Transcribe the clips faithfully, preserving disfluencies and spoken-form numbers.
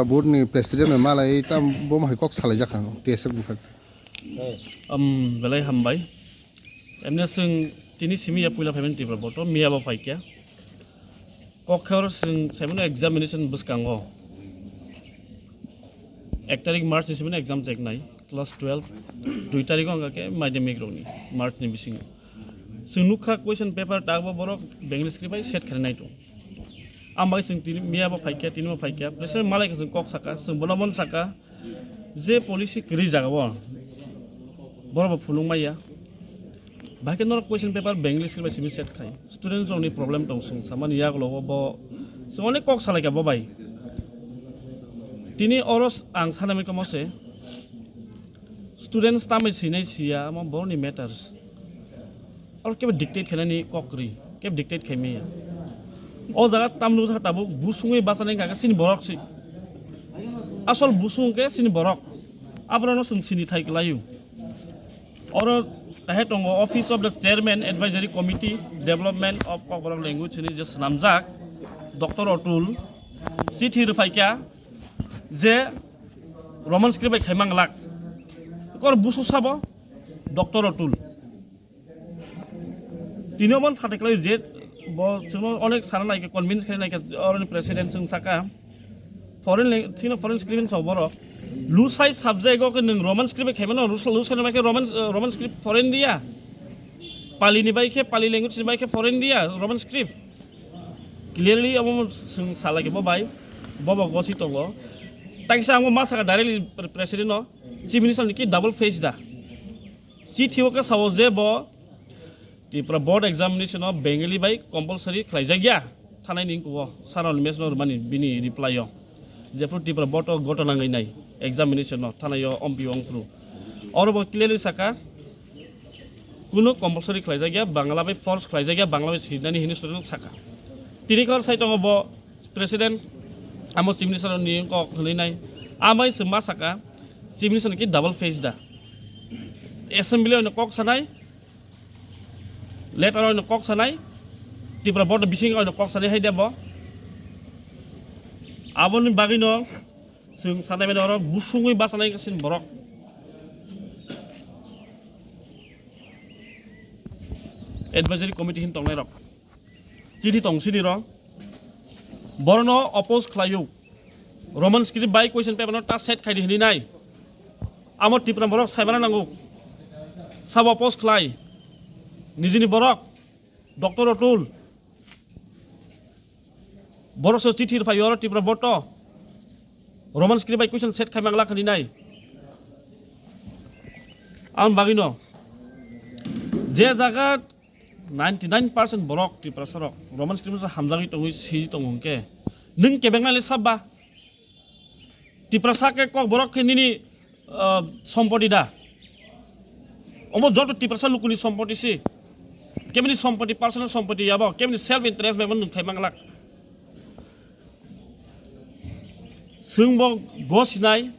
Board ni president bai malai tam bo hai kok salai jak ang T S F ni kha. Am belai hambai. Emne sing tini simi ya puila phaimani Tripura board o miya bo phaikya. Kok khe oro sing saimano examination bwskango. Ek tarik March ni simi exam chek nai class twelve. Dui tarik o hwnga khe madhyamik rokni March ni bisingo. Sing nukha question paper tabo borok Bengali script bai set khainai tong. Ambai sing tini miya bo phaikya, tini bo phaikya. Pressure malai kha sing kok saka, sing bono bon saka. Je policy kwrwi jaga o, borok bo phunuk maya. Bahai khe norok question paper Bengali script bai simi set khai. Student rokni problem tong sing samani yagulo bo, bo sing onek kok salai kha bo bai. Tini oro ang sanai kamo se, students tamai sinai siya, amo borokni matters. Oro kebo dictate khainani kok kwrwi, kebo dictate khaimaya. O jaga tamno sa tabuk busungwi bachanai kha sini borok si. Asol busung khe sini borok. Aborokno chwng sini thai kwlaio. Oro kahai tongo Office of the Chairman Advisory Committee Development of Kokborok Language hwnwi je swnamjak Doctor Otul chithi rwphaikha je Roman script bai khaimang lak. Kor busu sabo Doctor Otul. Tini omo sate kwlai je bo chwngno onek sana nai khe convince khe nai khe oroni president chwng saka foreign lang-, chini foreign script sa borok. Lusai subject o khe nwng Roman script khaimano, lus-, lusai bai khe Roman, eh, Roman script foreign dia. Pali ni bai khe, Pali language ni bai khe foreign dia, Roman script. Clearly abo chwng salai khe bo bai, bo bo gosi tongo. Takisa ang ma saka directly pre-, president no, chief minister ni ki double face da. Chithi o khe sao je bo Tripura board examination o Bengali bai compulsory khlaijak ya thanai ni kuo sara ni message no rwmani bini reply o jephru Tripura board o goto nangwi nai examination no thanai o ompi ongphru oro bo clearly saka kuno compulsory khlaijak ya Bangla bai force khlaijak ya Bangla bai sinani hini student saka tini kor sai tongo bo president amo chief minister ni kok hwnwi nai amai se ma saka chief minister ki double face da assembly o kok sanai Letter o kok sanai, Tripura board bising o kok sanai hai debo. Aboni bagwi no chwng sanai mani oro busungwi bachanai kasin borok. Advisory committee hin tongnai rok. Chithi tong sini ro. Borono oppose khlaio. Roman script bai question paper no ta set khaidi hini nai. Amo Tripura borok saibana nango. Sabo post khlai. Nijini borok. Doctor Otul. Borok so chithi rwphai oro Tripura boto. Roman script bai question set khai mangla khani nai. Am bagino. Je jaga ninety nine percent borok Tiprasa rok Roman script hamjagwi tongwi si tongo hwnkhe nwng kebeng nai le sabba Tiprasa ke kok borok khe nini ah, sompoti da omo joto Tiprasa lukuni sompoti si kebini sompoti personal sompoti yabo kebini self interest bai nwng khai manglak swngbo gosinai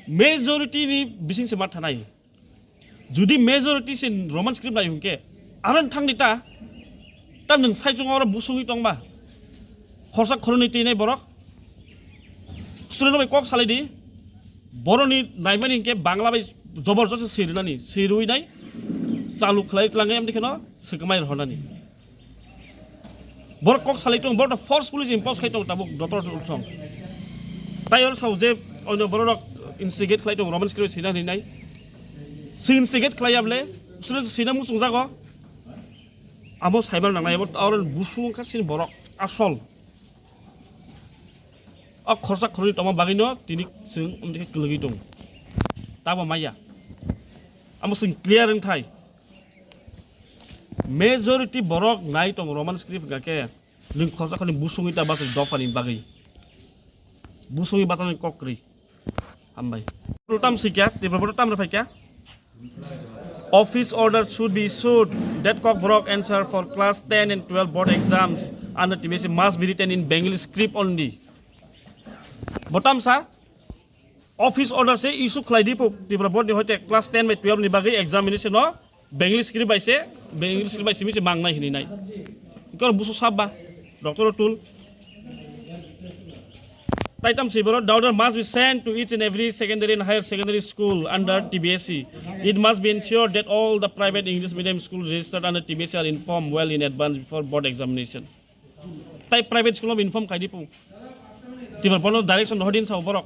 majority ni bising se ma thanai Jodi majority se Roman script nai hwnkhe, aro thangdi ta, ta nwng saichung oro busungwi tongma. Khorsa khoroni twi nai borok. Student bai kok salai di. Boroni naimani hwnkhe Bangla bai jobor joso sirnani, sirwi nai. Chalu khlai tlangai amdi kheno swkmai rhornani. Borok kok salai tong, borok forcefully impose khai tong tabuk doctor song. Tai oro sao je ono borok instigate khlai tong Roman script sina hinai. Si instigate khlai able, sina sina musung jago. Amo saibar nangnai abo oro busung kha sin borok asol. O khorsa khorni toma bagino tini sing amdike kwlwgwi tong. Tabo maya. Amo sing clear wng thai. Majority borok nai tong Roman script hwnkha khe nwng khorsa khorni busungwi ta bachai dophani bagwi. Busungwi bachai kok kwrwi. Hambai. Tam sikya, Tripura board tam rwphaikya. Office order should be issued that Kokborok answer for class ten and twelve board exams under T B S E must be written in Bengali script only. Botam sa? Office order se issue khlai di puk Tripura board ni hoite class ten bai twelve ni bagwi examination no Bengali script bai se Bengali script bai simi se mangnai hini nai. Kor busu sabba doctor tul. Taitam si borok, the order must be sent to each and every secondary and higher secondary school under T B S E. It must be ensured that all the private English medium schools registered under T B S E are informed well in advance before board examination. Tai private school no inform khaidi pu. Tibar bono direction hodin sa borok.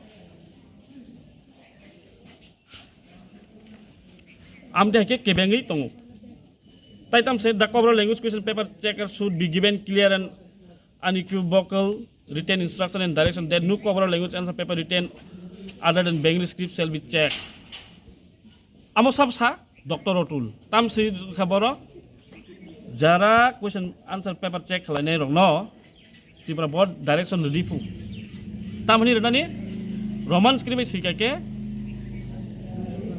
Amde ke kebengwi tongo. Taitam se the Kobra language question paper checker should be given clear and unequivocal written instruction and direction that no Kobra language answer paper written other than Bengali script shall be checked. Amo sab sa Doctor Otul. Tam si kha boro jara question answer paper check khalai nai rok no Tripura board direction riphu. Tam hini rwnani Roman script bai sika ke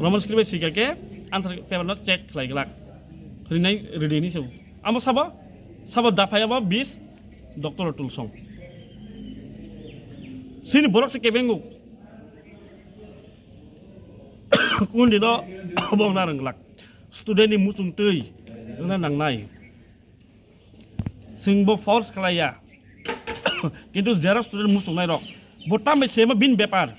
Roman script bai sika ke answer paper no check khlai glak. Rinai ridi ni sabo. Amo sabo sabo daphai abo bis Doctor Otul song. Sini borok se kebengu. Kundi no bong na rwnglak. Student ni muchung twi wngna nangnai. Chwng bo force khlaiya. Kintu jera student muchungnai rok. Bo tambai sema bin bepar.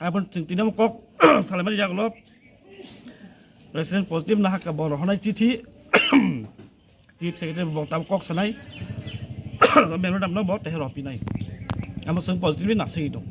Abon chwng tinamo kok salaimani jagolo. President positive na hakka bo rohonai chithi. Chief Secretary bo tam kok sanai. Memorandum no bo tehe rohpinai. Amo chwng positive na segi dong.